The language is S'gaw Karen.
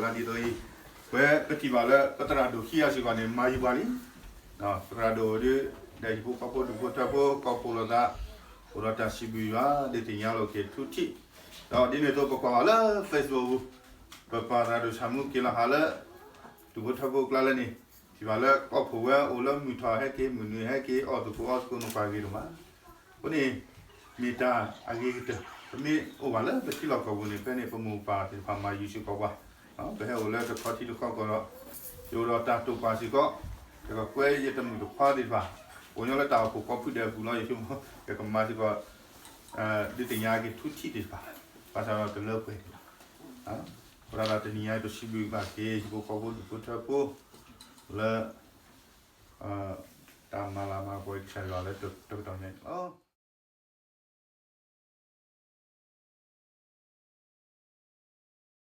လၢဒ်သိးအံၤ, ပဝဲပထံၣ်ဘၣ်လၢပသရၣ်ဒိၣ်ခံဂၤစ့ၢ်ကီးန့ၣ် မၤယုၤပှၤလံ. ပသရၣ်ဒိၣ်ဒုး ဒီးဟံၣ်ဖိဃီဖိဒူၣ်ဖိထၢဖိ ကိးဖှိၣ်လိာ်သး, အိၣ်ဒီးတၢ်စံးဘျုးယွၤ ဒုးသ့ၣ်ညါလိာ်က့ၤထူထံၣ်, ဒီးဒ်န့ၣ်အသိးပကွၢ်ဘၣ်လၢ Facebook ပပၢ်သရၣ်ဒိၣ်ဆၣ်မူက့ၤလီၤဟးလၢ ဒူၣ်ဖိထၢဖိအကျါလၢန့ၣ်, ထံၣ်ဘၣ်လၢကိးဖှိၣ်ဝဲအိၣ်လၢမုၢ်ထီၣ်ဟဲက့ၤ မုၢ်နုာ်ဟဲက့ၤ အီၣ်သကိးအီသကိး နကွၢ်ဂ့ၤဒိၣ်မး. အဃိန့ၣ် မ့ၢ်တၢ်အဂ့ၤကတၢၢ်, ပမ့ၢ်အိၣ်ဘၣ်လၢပထံလီၢ်ကီၢ်ပူၤန့ၣ် ဖဲန့ၣ်ပမိၢ်ပၢ်သ့ၣ်တဖၣ်မၤယုၤစ့ၢ်ကီးပှၤ, ပဟဲအိၣ်လၢတခီထံတခီကီၢ်ဒီး ယအိၣ်ဒီးတၢ်တိာ်ပာ်စ့ၢ်ကီး, ယကကွဲယတမုၣ်တခွါသ့ၣ်တဖၣ်, အိၣ်ညီလၢတၢ်အိၣ်ဖှိၣ်ကိးဖုဒဲးအပူၤလီၤ, ယဆိကမိၣ် ယကမၤစ့ၢ်ကီး ဒုးသ့ၣ်ညါက့ၤထူထံၣ်သ့ၣ်တဖၣ်, ဘၣ်ဆၣ်ဒီးတလၢပှဲၤဒံးဘၣ်. အဃိသတးဒီးတနံၤညါအံၤ ပစံးဘျုးဘၣ်က့ၤ ဟံၣ်ဖိဃီဖိဒူၣ်ဖိထၢဖိ လၢ တၢ်မၤလၤမၤကပီၤကစၢ်ယွၤလၢတကတီၢ်ညါအံၤလီၤ.